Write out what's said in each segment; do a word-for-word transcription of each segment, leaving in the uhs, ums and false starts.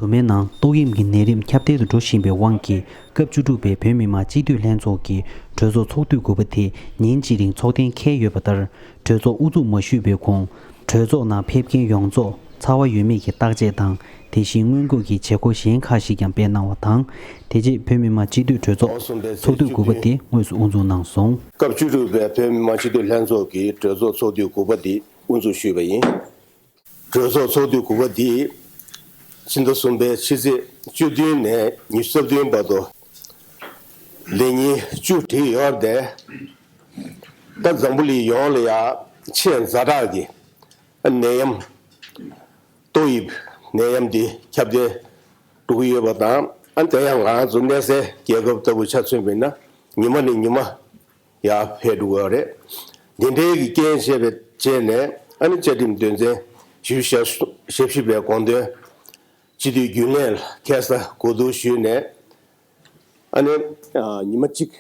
མདོ་སྨད་ནང་ཏོག་དབྱིབས་ཀྱི་ནད་རིམས་ཁྱབ་གདལ་དུ་འགྲོ་བཞིན་པའི་དབང་གིས། སྐབས་བཅུ་དྲུག་པའི་བོད་མི་མང་སྤྱི་འཐུས་ལྷན་ཚོགས་ཀྱི་གྲོས་ཚོགས་ཚོགས་དུས་དགུ་པ་དེ་ཉིན་གཅིག་རིང་ཚོགས་གཏན་འཁེལ་ཡོད་པ་ལྟར། གྲོས་ཚོགས་དབུ་འཛུགས་མ་ཞུས་པའི་གོང་། གྲོས་ཚོགས་ནང་ཕེབས་མཁན་ཡོངས་རྫོགས་ཚ་བ་ཡོད་མེད་ཀྱི་བརྟག་དཔྱད་དང་། དེ་བཞིན་སྔོན་འགོག་གི་བྱེད་སྒོ་གཞན་ཁག་ཞིག་ཀྱང་སྤེལ་གནང་བ་དང་། དེ་རྗེས་བོད་མི་མང་སྤྱི་འཐུས་གྲོས་ཚོགས་ཚོགས་དུས་དགུ་པ་དེ་དངོས་སུ་དབུ་འཛུགས་གནང་སོང་། སྐབས་བཅུ་དྲུག་པའི་བོད་མི་མང་སྤྱི་འཐུས་ལྷན་ཚོགས་ཀྱི་གྲོས་ཚོགས་ཚོགས་དུས་དགུ་པ་དེ་དབུ་འཛུགས་ཞུས་པ་ཡིན། གྲོས་ཚོགས་ཚོགས་དུས་དགུ་པ་འདིས་ཕྱི་ཟླ་གསུམ་པའི་ཕྱི་ཚེས་བཅུ་བདུན་ནས་ཉི་ཤུ་རྩ་བདུན་བར་དུ་ལས་ཉིན་བཅུ་བསྒྲིགས་ཡོད་དེ། ད་འཛམ་བུ་གླིང་ཡོངས་ལ་ཡང་ཆེས་ཛ་དྲག་གི་ནད་ཡམས་ཏོག་དབྱིབས་ནད་ཡམས་འདི་ཁྱབ་གདལ་འགྲོ་གི་ཡོད་པ་དང་། ཨ་དེ་ཡང་ང་ཚོ་གནས་སའི་རྒྱལ་ཁབ་ལྟ་བུ་ཆ་མཚོན་པ་ཡིན་ན་ཉི་མ་ནས་ཉི་མ་ཡར་འཕེལ་འགྲོ་གི་ཡོད་རེད། འདི་འདྲའི་གི་རྐྱེན་བྱས་པའི་རྗེས་ནས་ཨ་ནི་བཅའ་ཁྲིམས་དོན་ཚན་བཞི་བཅུ་ཞེ་བཞི་པའི་དགོངས་དོན་སྤྱི་འཐུས་རྒྱུན་ལས་ལ་ཁ་ས་གོ་བསྡུར་ཞུས་ནས་ཨ་ནི་ཉི་མ་གཅིག་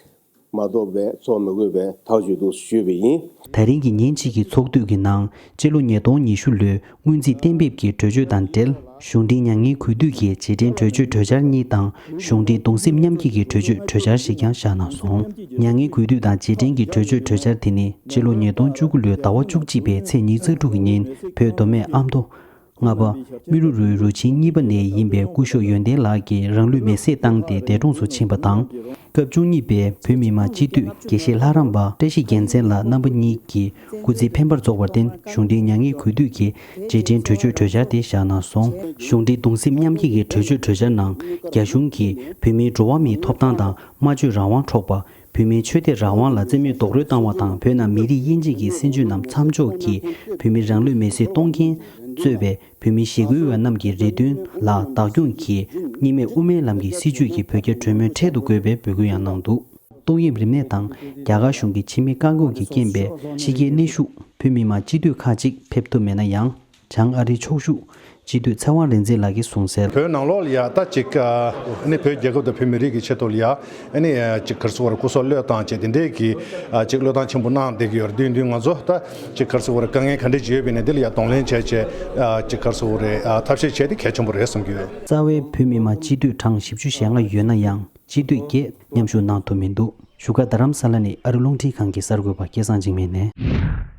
མ་གཏོགས་པའི་ཚོགས་མི་དགོས་པའི་ཐག་གཅོད་འདུག་ཞུས་པ་ཡིན། ད་རིང་གི་ཉིན་གཅིག་གི་ཚོགས་དུས་ཀྱི་ནང་སྤྱི་ལོ་ཉིས་སྟོང་ཉི་ཤུ་ལོའི་སྔོན་རྩིས་གཏན་འབེབས་ཀྱི་གྲོས་ཆོད་དང་འབྲེལ། གཞུང་འབྲེལ་མྱ་ངན་གུས་འདུད་ཀྱི་རྗེས་དྲན་གྲོས་ཆོད་གྲོས་འཆར་གཉིས་དང་། གཞུང་འབྲེལ་གདུང་སེམས་མཉམ་སྐྱེད་ཀྱི་གྲོས་ཆོད་གྲོས་འཆར་ཞིག་ཀྱང་བཞག་གནང་སོང་། མྱ་ངན་གུས་འདུད་དང་རྗེས་དྲན་གྱི་གྲོས་ཆོད་གྲོས་འཆར་དེ་ནི་སྤྱི་ལོ་ཉིས་སྟོང་བཅུ་དགུ་ལོའི་ཟླ་བ་བཅུ་གཅིག་པའི་ཚེས་ཉི་ཤུ་རྩ་དྲུག་གི་ཉིན་བོད་མདོ་སྨད་ཨ་མདོ་རྔ་པ་རྨེ་རུ་རུའི་རུ་ཆེན་གཉིས་པ་ནས་ཡིན་པའི་སྐུ་ཞབས་ཡོན་ཏན་ལགས་ཀྱིས་རང་ལུས་མེར་སྲེག་བཏང་སྟེ་འདས་གྲོངས་སུ་ཕྱིན་པ་དང་། སྐབས་བཅུ་གཉིས་པའི་བོད་མི་མང་སྤྱི་འཐུས་དགེ་བཤེས་ལྷ་རམས་པ་བཀྲ་ཤིས་རྒྱལ་མཚན་ལགས་རྣམ་པ་གཉིས་ཀྱི་སྐུ་ཚེ་འཕེན་པར་རྫོགས་པར་བརྟེན། གཞུང་འབྲེལ་མྱ་ངན་གུས་འདུད་ཀྱི་རྗེས་དྲན་གྲོས་ཆོད་གྲོས་འཆར་དེ་བཞག་གནང་སོང་། གཞུང་འབྲེལ་གདུང་སེམས་མཉམ་སྐྱེད་ཀྱི་གྲོས་ཆོད་གྲོས་འཆར་ནང་། རྒྱ་གཞུང་གིས་བོད་མིའི་འགྲོ་བ་མིའི་ཐོབ་ཐང་དང་སྨྲ་བརྗོད་རང་དབང་འཕྲོག་པ། བོད་མིའི་ཆོས་དད་རང་དབང་ལ་རྩིས་མེད་རྡོག་རོལ་བཏང་བ་དང་། བོད་ནང་མི་རིགས་དབྱེ་འབྱེད་ཀྱི་སྲིད་བྱུས་རྣམས་མཚམས་འཇོག་གིས་བོད་མི་རང་ལུས་མེར་སྲེག་གཏོང་མཁན་གཙོས་པའི་བོད་མི་ཞི་རྒོལ་བ་རྣམས་ཀྱི་རེ་འདུན་ལ་བདག་སྐྱོང་གིས་གཉིས་སྨན་དབུ་མའི་ལམ་གྱི་སྲིད་བྱུས་ཀྱིས་བོད་རྒྱ་གྲོས་མོལ་འཕྲལ་དུ་དགོས་པའི་འབོད་སྐུལ་ཡང་གནང་འདུག་ཏོག་དབྱིབས་རིམས་ནད་དང་རྒྱ་གར་གཞུང་གི་ཕྱི་མི་བཀག་འགོག་གི་རྐྱེན་པས་ཕྱི་རྒྱལ་གནས་བཞུགས་བོད་མི་མང་སྤྱི་འཐུས་ཁག་ཅིག་ཕེབས་ཐུབ་མེད་ན་ཡང་། བྱང་ཨ་རིའི་ཕྱོགས་བཞུགས་སྤྱི་འཐུས་ཚེ་དབང་རིག་འཛིན་ལགས་ཀྱིས་གསུངས་གསལ། བོད་ནང་ལོགས་ལ་ཡ་ད་ཅིག་ཨ་ནི་བོད་རྒྱལ་ཁབ་དང་བོད་མི་རིགས་ཀྱི་ཆེད་དུ་ལ་ཡ་ཨ་ནི་ཅིག་ག་རེ་ཟེར་དགོས་རེད། སྐུ་སྲོག་བློས་བཏང་བྱས་དེ་འདྲས་ཀྱི་ཨ་ཅིག་བློས་བཏང་ཆེན་པོ་གནང་བསྡད་ཀྱི་ཡོད་རེད། དུས་རྒྱུན་ང་ཚོ་ད་ཅིག་ག་རེ་ཟེར་དགོས་རེད། དཀའ་ངལ་ག་འདྲས་ཅིག་ཡོད་པ་ཡིན་ནའི་དེ་ལ་ཡ་གདོང་ལེན་བྱས་བྱས་ཨ་ཅིག་ག་རེ་ཟེར་དགོས་རེད། ཨ་ཐབས་ཤེས་བྱས་དེ་གལ་ཆེན་པོ་རེད་བསམ་གྱི་ཡོད། རྩ་བའི་བོད་མི་མང་སྤྱི་འཐུས་གྲངས་བཞི་བཅུ་ཞེ་ལྔ་ཡོད་ན་ཡང་། སྤྱི་འཐུས་བརྒྱད་མཉམ་ཞུགས་གནང་ཐུབ་མི་འདུག་བཞུགས་སྒར་རྡ་རམ་ས་ལ་ནས་ཨ་རི་རླུང་འཕྲིན་ཁང་གི་གསར་འགོད་པ་སྐལ་བཟང་འཇིགས་མེད་ནས།